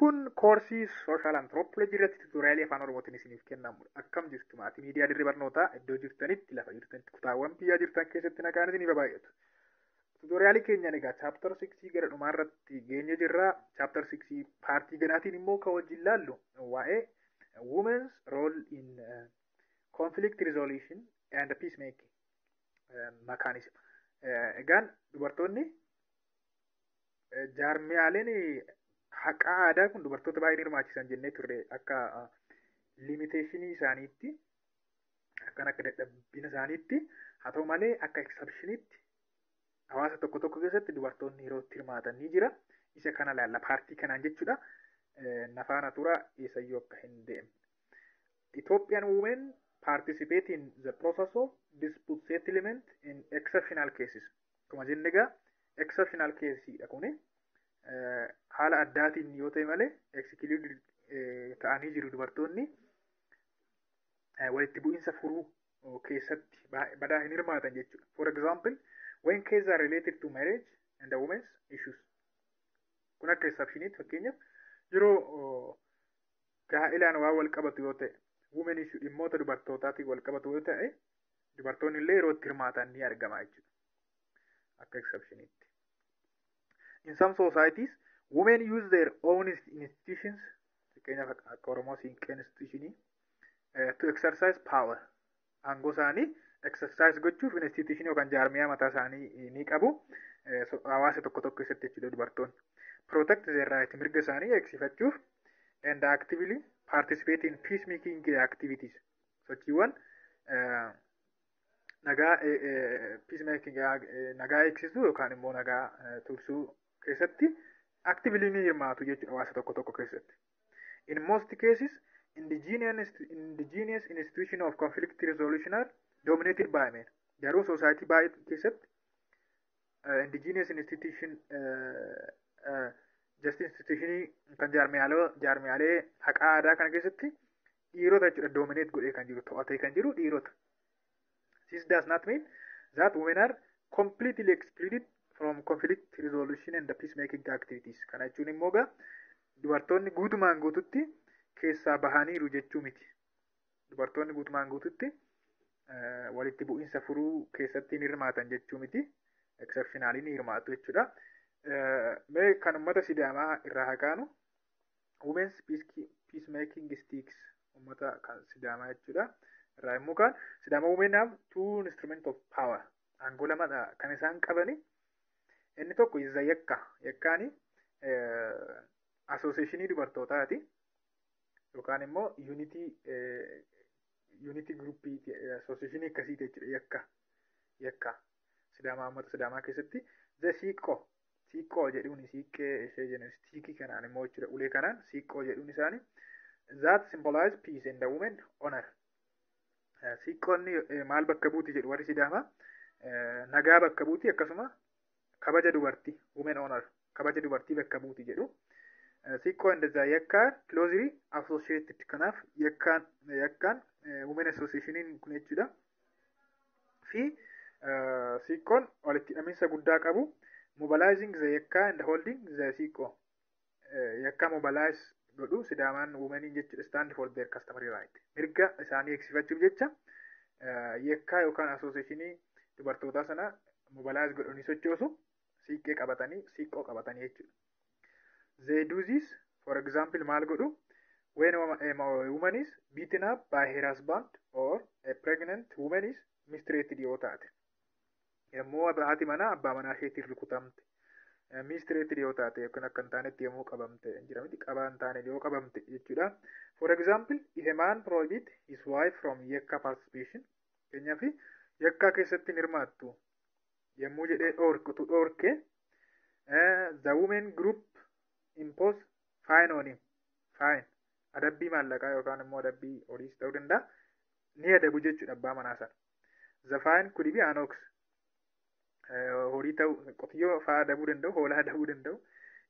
Kun koorsii social anthropology irratti tutorialii afaan Oromootiin isiniif kennamudha. Akkam jirtu, maatii miidiyaa Dirree Barnootaa? Iddoo jirtanitti, lafa jirtanitti, kutaawwan biyyaa jirtan keessatti nagaan isiniif baay'atu. Tutorialii keenyaan egaa chapter 6 gara dhumaa irratti geenye jirra. Chapter 6 partii ganaatiin immoo kan wajjin laallu waa'ee women's role in conflict resolution and peacemaking mechanism. Egaan dubartoonni, jaarmiyaaleen haqa aadaa kun dubartoota baay'ee hirmaachisan jennee turre, akka limitationii isaaniitti, akkan akka dadhabbina isaaniitti. Haa ta'u malee, akka exceptionitti hawaasa tokko tokko keessatti dubartoonni yeroo itti hirmaatan ni jira. Isa kana laalla partii kanaan jechuudha. Nafaana tura, eessayyuu akka hin deemne. Ethiopian women participate in the process of dispute settlement in exceptional cases. Akkuma jenne egaa, exceptional caseidha kuni. Haala addaatiin yoo ta'e malee exclude ta'anii jiru dubartoonni, walitti bu'iinsa furuu keessatti badaa hin hirmaatan jechuudha. For example, when cases are related to marriage and the women's issues. Kun akka exceptionitti, fakkeenyaaf yeroo gaa'ilaan waan wal qabatu yoo ta'e, women issue, dhimmoota dubartootaatiin wal qabatu yoo ta'e, dubartoonni illee yeroo itti hirmaatan ni argama jechuudha. Akka exceptionitti. In some societies, women use their own institutions, fakkeenyaaf akka Oromoo Siinqee institutionii, to exercise power. Aangoo isaanii exercise gochuuf institution yookaan jaarmiyaa mataa isaanii ni qabu. Hawaasa tokko tokko keessatti jechuudha dubartoonni. Protect their right, mirga isaanii eegsifachuuf, and actively participate in peacemaking activities. Sochiiwwan nagaa, peacemaking, nagaa eegsisuu yookaan immoo nagaa tursuu keessatti actively ni hirmaatu jechuudha hawaasa tokko tokko keessatti. In most cases, indigenous institution of conflict resolution are dominated by men. Garuu society baay'ee keessatti indigenous institution, justice institutionii kan jaarmiyaalee haqa aadaa kana keessatti dhiirota jechuudha dominate godhee kan jiru, to'atee kan jiru dhiirota. This does not mean that women are completely excluded from conflict resolution and the peacemaking activities. Kana jechuun immoo egaa dubartoonni guutumaan guututti keessaa bahaniiru jechuu miti. Dubartoonni guutumaan guututti walitti bu'iinsa furuu keessatti hin hirmaatan jechuu miti. Exceptionally ni hirmaatu jechuudha. Mee kan uummata Sidaamaa irraa haa kaanu. Women's peacemaking sticks, uummata kan Sidaamaa jechuudha. Irraa immoo kaan, Sidaama women have two instrument of power. Aangoo lamadha kan isaan qabani. Inni tokko isa yakka. Yakkaani associationii dubartootaati. Yookaan immoo unity groupii, associationii akkasiiti jechuudha yakka. Yakka. Sidaamaa, uummata Sidaamaa keessatti the siiqqoo. Siiqqoo jedhuun, siiqqee ishee jennu, stickii kanaan immoo jechuudha, ulee kanaan siiqqoo jedhuun isaanii, that symbolize peace and the women honor. Siiqqoonni maal bakka buuti jedhu warri Sidaamaa? Nagaa bakka buuti, akkasuma kabaja dubartii, women honor, kabaja dubartii bakka buuti jedhu. Siiqqoo and the yakka closely associated. Kanaaf yakkaan, women associationiin kun jechuudha. Fi siiqqoon walitti hidhaminsa guddaa qabu. Mobilizing the yakka and holding the siiqqoo. Yakka mobilize godhu Sidaamaan womeniin jechuudha, stand for their customary right. Mirga isaanii eegsifachuuf jecha yakkaa yookaan associationii dubartootaa sana mobilize godhanii sochoosu, siiqqee qabatanii, siiqqoo qabatanii jechuudha. They do this, for example, maal godhu? When a woman is beaten up by her husband or a pregnant woman is mistreated yoo taate. Yommuu haati manaa abbaa manaa isheetiin rukutamte, mistreated yoo taate, yookiin akka hin taanetti yommuu qabamte jira miti, qabaa hin taane yoo qabamte jechuudha. For example, if a man prohibit his wife from yakka participation, fakkeenyaaf yakka keessatti hin hirmaattu yommuu jedhee dhoorkutu dhoorke, the women group impose fine on him. Fine, adabbii maallaqaa yookaan immoo adabbii horiis ta'uu danda'a, ni adabu jechuudha abbaa manaa sana. The fine could be an ox, horii ta'uu, qotiyyoo fa'aa adabuu danda'u, hoolaa adabuu danda'u.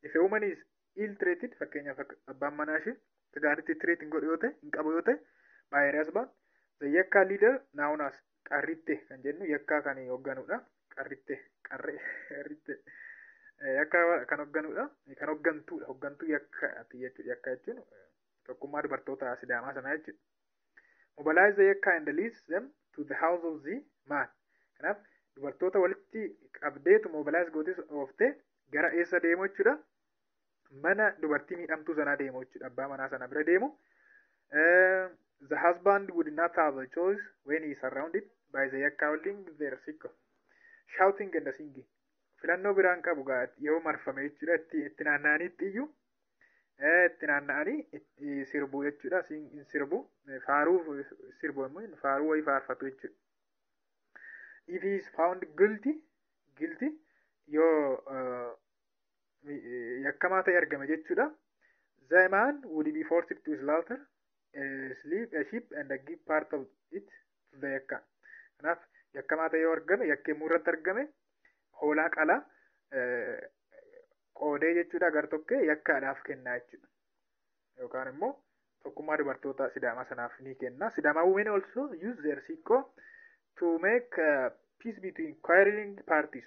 If a woman is ill treated, fakkeenyaaf abbaan manaa ishee gaariitti treat hin godhu yoo ta'e, hin qabu yoo ta'e, by her husband, the yakka leader, known as qarritte kan jennu, yakkaa kan hoogganudha. Qarritte, qarree, qarritte. Yakka kan hoogganudha. Kan hooggantuudha. Hooggantuu yakkaati jechuudha. Yakka jechuun tokkummaa dubartoota Sidaamaa sanaa jechuudha. Mobilize the yakka and leads them to the house of the man. Kanaaf dubartoota walitti qabdeetu mobilize gootis ooftee gara eessa deemu jechuudha? Mana dubartii miidhamtuu sanaa deemu jechuudha. Abbaa manaa sana bira deemu. The husband would not have a choice when he is surrounded by the yakka holding their sickle, shouting and singing. Filannoo biraan qabu gaa yoo marfame jechuudha. Itti naanna'aniitti iyyuu, itti naanna'anii sirbu jechuudha. Sirbu, faaruu sirbu immoo faaruu wayii faarfatu jechuudha. If he is found guilty, yoo yakkamaa ta'e argame jechuudha. The man would be forced to slaughter a sheep and give part of it to the yakka. Kanaaf yakkamaa ta'e yoo argame, yakkeemmuu irratti argame, hoolaa qala qoodee jechuudha, gar-tokkee yakkaadhaaf kennaa jechuudha. Yookaan immoo tokkummaa dubartoota Sidaamaa sanaaf ni kenna. Sidaamaa women also use their siqqoo to make peace between quarreling parties.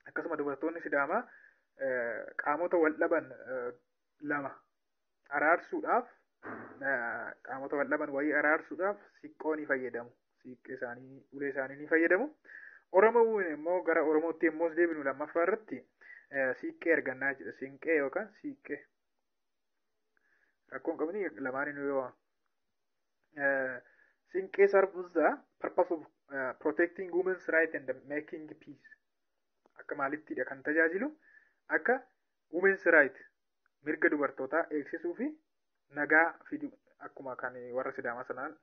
Akkasuma dubartoonni Sidaamaa qaamota wal dhaban lama araarsuudhaaf, qaamota wal dhaban wayii araarsuudhaaf siqqoo ni fayyadamu. Siiqqee isaanii, ulee isaanii ni fayyadamu. Oromoo immoo, gara Oromootti immoo deebinu, lammaffaa irratti siiqqee argannaa jechuudha. Siinqee yookaan siiqqee. Rakkoon qabni lamaaniinuu yoo. Siinqee serves the purpose of protecting women's right and making peace. Akka maalittidha kan tajaajilu? Akka women's right, mirga dubartootaa eegsisuu fi nagaa fidu, akkuma kan warra Sidaamaa sanaan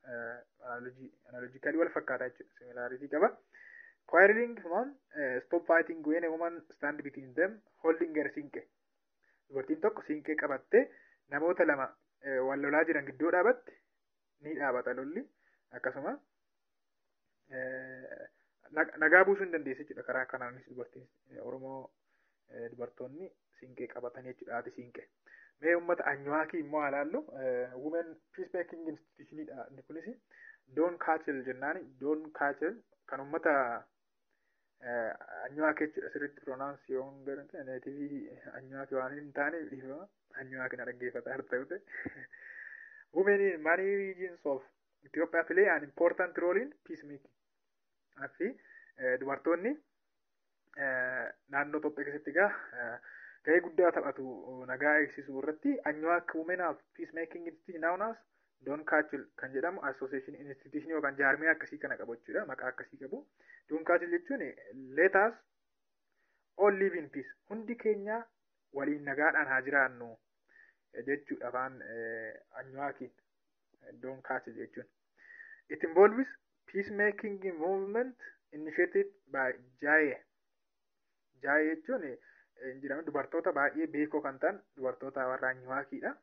analogically wal fakkaataa jechuudha. Similarity qaba. Quarreling women stop fighting when a woman stand between them holding her siinqee. Dubartiin tokko siinqee qabattee namoota lama wal lolaa jiran gidduu dhaabatte, ni dhaabata lolli. Akkasuma nagaa buusuu hin dandeessi jechuudha. Karaa kanaanis dubartiin Oromoo, dubartoonni siinqee qabatanii jechuudha, haati siinqee. Mee uummata Anyuwaakii immoo haa ilaallu. Women peacemaking institutionidha inni kunis. Don Kaachel jennaani. Don Kaachel kan uummata Anyuwaak jechuudha. Sirriitti pronounce yoon godhate, native Anyuwaak waan hin taaneef dhiifama. Anyuwaak na dhaggeeffata har ta'ute. Women in many regions of Ethiopia play an important role in peacemaking. Fi dubartoonni naannoo Itoophiyaa keessatti egaa gahee guddaa taphatu nagaa eegsisuu irratti. Anyuwaak Women of Peacemaking Institution, known as Don Kaachil kan jedhamu, association institution yookaan jaarmiyaa akkasii kana qabu jechuudha. Maqaa akkasii qabu. Don Kaachil jechuun "let us all live in peace", hundi keenya waliin nagaadhaan haa jiraannu jechuudha afaan Anyuwaakiin Don Kaachil jechuun. It involves peacemaking movement initiated by Jaye. Jaye jechuun jedhamu dubartoota baay'ee beekoo kan ta'an, dubartoota warra Anyuwaakiidha.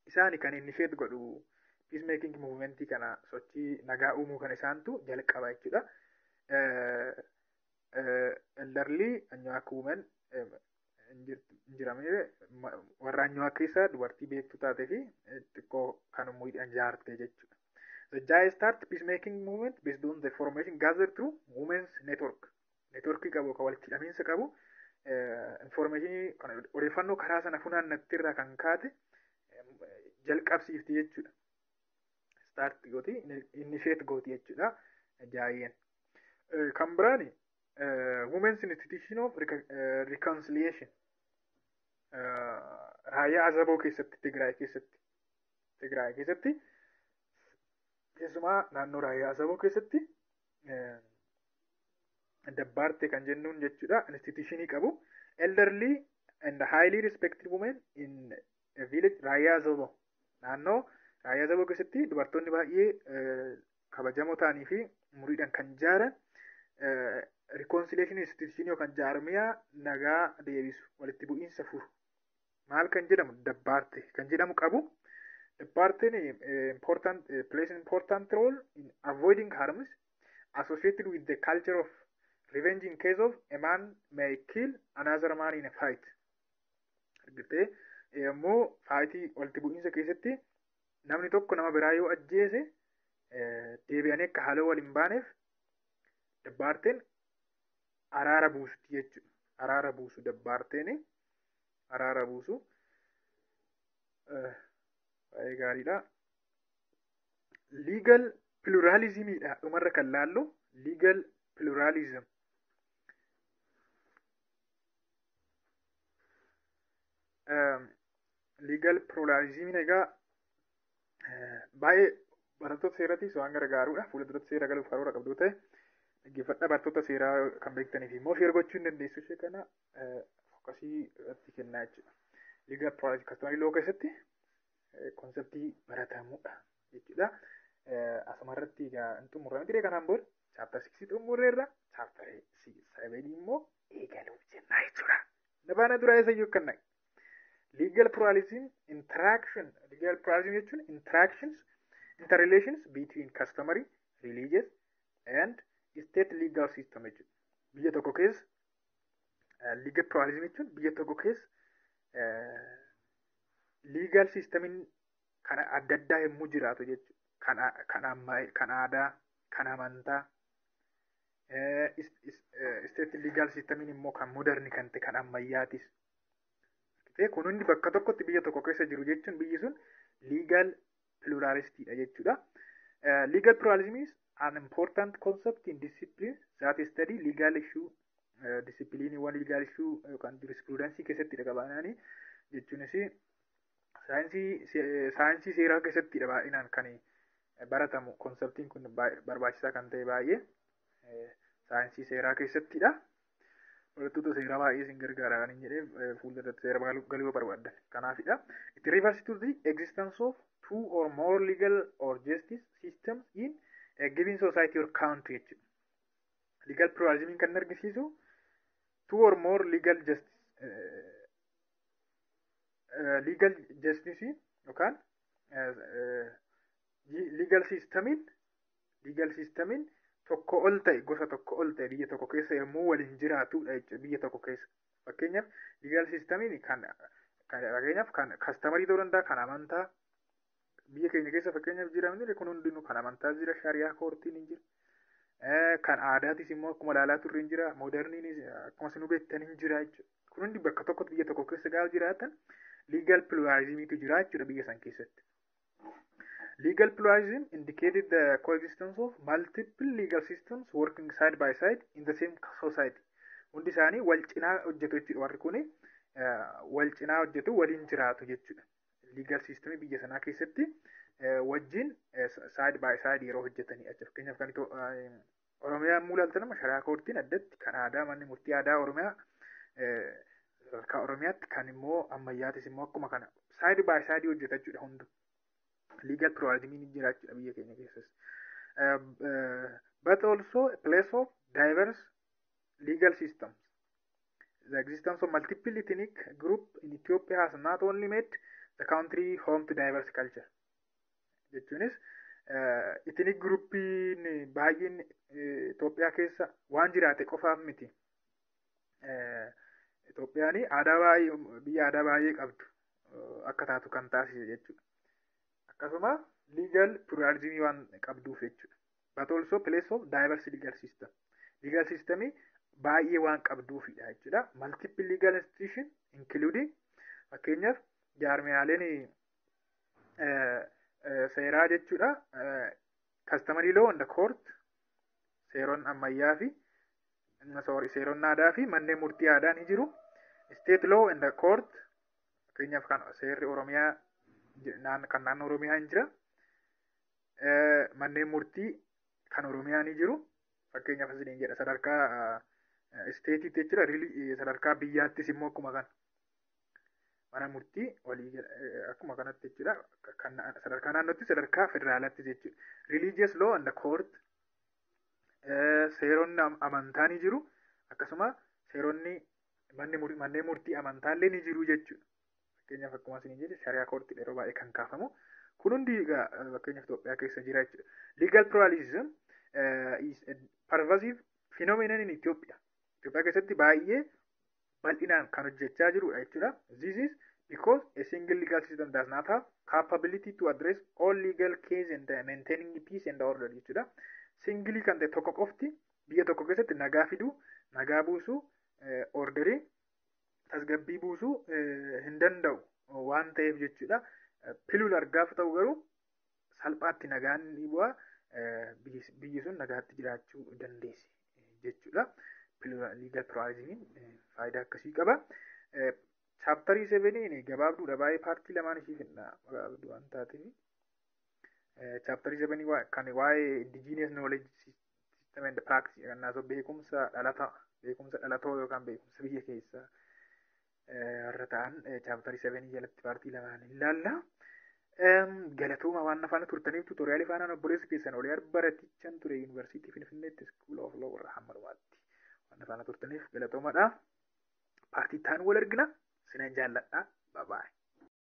Isaani kan initiate godhu peacemaking movementii kana, sochii nagaa uumuu kana isaantu jalqaba jechuudha. Elderly Anyuwaak women hin jiramne, warra Anyuwaak keessa dubartii beektuu taatee fi xiqqoo kan umuriidhaan jaarte jechuudha. The Jai start peacemaking movement based on the information gathered through women's network. Networkii qabu, kan walitti hidhamiinsa qabu, informationii, odeeffannoo karaa sana funaannatti irraa kan kaate jalqabsiifti jechuudha. Start gooti, initiate gooti jechuudha Jaayeen. Kan biraani Women's Institution of Reconciliation Raayyaa Azaboo keessatti, Tigraay keessatti, keessumaa naannoo Raayyaa Azaboo keessatti Dabbaarte kan jennuun jechuudha, institutionii qabu. Elderly and highly respected women in a village Raayyaa Azaboo, naannoo Raayyaa Azaboo keessatti dubartoonni baay'ee kabajamoo ta'anii fi umuriidhaan kan jaaran reconciliation institution yookaan jaarmiyaa nagaa deebisu, walitti bu'iinsa furu, maal kan jedhamu, Dabbaarte kan jedhamu qabu. Dabbaarteen important plays an important role in avoiding harms associated with the culture of revenge in case of a man may kill another man in a fight. Argitee, yommuu fightii, walitti bu'iinsa keessatti namni tokko nama biraa yoo ajjeese, deebi'anii akka haaloo wal hin baaneef Dabbaarteen araara buusti jechuudha. Araara buusu dabbaarteeni araara buusu. Baay'ee gaariidha. Legal pluralismiidha dhumarra kan laallu, legal pluralism. Legal pluralismiin egaa baay'ee barattoota seeraatiif waan gargaarudha. Fuula duratti seera galuuf karoora qabdu ta'e dhaggeeffadhaa. Barattoota seeraa kan beektaniif immoo share gochuu hin dandeessu, ishee kana focusii irratti kennaa jechuudha. Legal pluralism customary law keessatti conceptii baratamudha jechuudha. Asumarratti egaa hin xumurame ture. Kanaan booda chapter 6 xumurreerra, chapter 7 immoo eegaluuf jenna jechuudha. Nabaana duraa eessayyuu kan naqe. Legal pluralism interaction, legal pluralism jechuun interactions, interrelations between customary, religious and state legal system jechuudha. Biyya tokko keessa legal pluralism jechuun biyya tokko keessa legal systemiin kan adda addaa yommuu jiraatu jechuudha. Kan aadaa, kan amantaa, state legal systemiin immoo kan modern kan ta'e, kan ammayyaatis. Kun hundi bakka tokkotti biyya tokko keessa jiru jechuun biyyi sun legal pluralistiidha jechuudha. Legal pluralism is an important concept in discipline that study legal issue, discipliiniiwwan legal issue yookaan jurisprudence keessattidha qabaananii, jechuunis saayinsii seeraa keessattidha baay'inaan kan baratamu. Conceptiin kun barbaachisaa kan ta'e baay'ee saayinsii seeraa keessattidha. Barattoota seeraa baay'ee isin gargaara kan hin jedhee fuulduratti seera galuu barbaaddan kanaafidha. It refers to the existence of two or more legal or justice systems in a given society or country jechuudha. Legal pluralism kan argisiisu two or more legal justice yookaan legal systemiin tokko ol ta'e, gosa tokko ol ta'e biyya tokko keessa yommuu waliin jiraatudha jechuudha biyya tokko keessa. Fakkeenyaaf, legal systemiin kan fakkeenyaaf kan customary ta'uu danda'a, kan amantaa biyya keenya keessa fakkeenyaaf jira kun hundinuu, kan amantaa jira, shariyaa courtiin hin jira. Kan aadaatis immoo akkuma ilaalaa turre hin jira, moderniinis akkuma isin hubattan hin jira jechuudha. Kun hundi bakka tokkotti biyya tokko keessa gaafa jiraatan legal pluralismiitu jira jechuudha biyya san keessatti. Legal pluralism indicated the coexistence of multiple legal systems working side by side in the same society. Hundi isaanii wal cinaa hojjetu jechuudha. Warri kuni wal cinaa hojjetu, waliin jiraatu jechuudha. Legal system biyya sanaa keessatti wajjin side by side yeroo hojjetanii jechuudha. Fakkeenyaaf, kan Oromiyaa immoo ilaaltan nama shariyaa courtiin addatti, kan aadaa, manni murtii aadaa Oromiyaa sadarkaa Oromiyaatti, kan immoo ammayyaatis immoo akkuma kana side by side hojjeta jechuudha hundu. Legal pluralism ni jira jechuudha biyya keenya keessas. But also a place of diverse legal systems. The existence of multiple ethnic group in Ethiopia has not only made the country home to diverse culture. Jechuunis ethnic groupiin baay'een Itoophiyaa keessa waan jiraate qofaaf miti. Itoophiyaan aadaa baay'ee, biyya aadaa baay'ee qabdu akka taatu kan taasise jechuudha. Akkasuma legal pluralism waan qabduuf jechuudha. But also place of diverse legal system. Legal systemii baay'ee waan qabduufidha jechuudha. Multiple legal institution including, fakkeenyaaf, jaarmiyaaleen seeraa jechuudha. Customary law and the court, seeronni ammayyaa fi, sorry, seeronni aadaa fi manneen murtii aadaa ni jiru. State law and the court, fakkeenyaaf kan seerri Oromiyaa, kan naannoo Oromiyaa hin jira. Manneen murtii kan Oromiyaa ni jiru. Fakkeenyaaf isiniin jedha, sadarkaa stateitti jechuudha. Sadarkaa biyyaattis immoo akkuma kana. Mana murtii walii akkuma kanatti jechuudha. Kan sadarkaa naannootti, sadarkaa federaalaatti jechuudha. Religious law and the court, seeronni amantaa ni jiru. Akkasuma seeronni manneen murtii amantaallee ni jiru jechuudha. Fakkeenyaaf, akkuma isin jedhe, shariyaa courtii yeroo baay'ee kan kaafamu. Kun hundi egaa fakkeenyaaf Itoophiyaa keessa jira jechuudha. Legal pluralism is a pervasive phenomenon in Ethiopia. Itoophiyaa keessatti baay'ee bal'inaan kan hojjechaa jirudha jechuudha. This is because a single legal system does not have capability to address all legal case and maintaining peace and order jechuudha. Single kan ta'e tokko qofti biyya tokko keessatti nagaa fiduu, nagaa buusuu, Orderii tasgabbii buusuu hin danda'u waan ta'eef jechuudha. Plural gaafa ta'u garuu salphaatti nagaan ni bu'a, biyyi sun nagaatti jiraachuu dandeessi jechuudha. Legal pluralismiin faayidaa akkasii qaba. Chapterii seveniin gabaabduudha baay'ee, partii lamaan ishii finna gabaabduu waan taateef. Chapterii sevenii kan waa'ee indigenous knowledge system and practice kan naasoo beekumsa dhalataa, beekumsa dhalatoo yookaan beekumsa biyya keessaa warra ta'an chapterii sevenii jalatti partii lamaan ilaalla. Galatooma waan afaan turtaniif. Tutorialii faanaan obboleessa keessan olii baratichaan ture, Yuunivarsiitii Finfinneetti School of Law irraa hamma dhumaatti. Waan afaan turtaniif galatoomadha. Partii taan wal argina. Sinan jaalladha. Bye bye.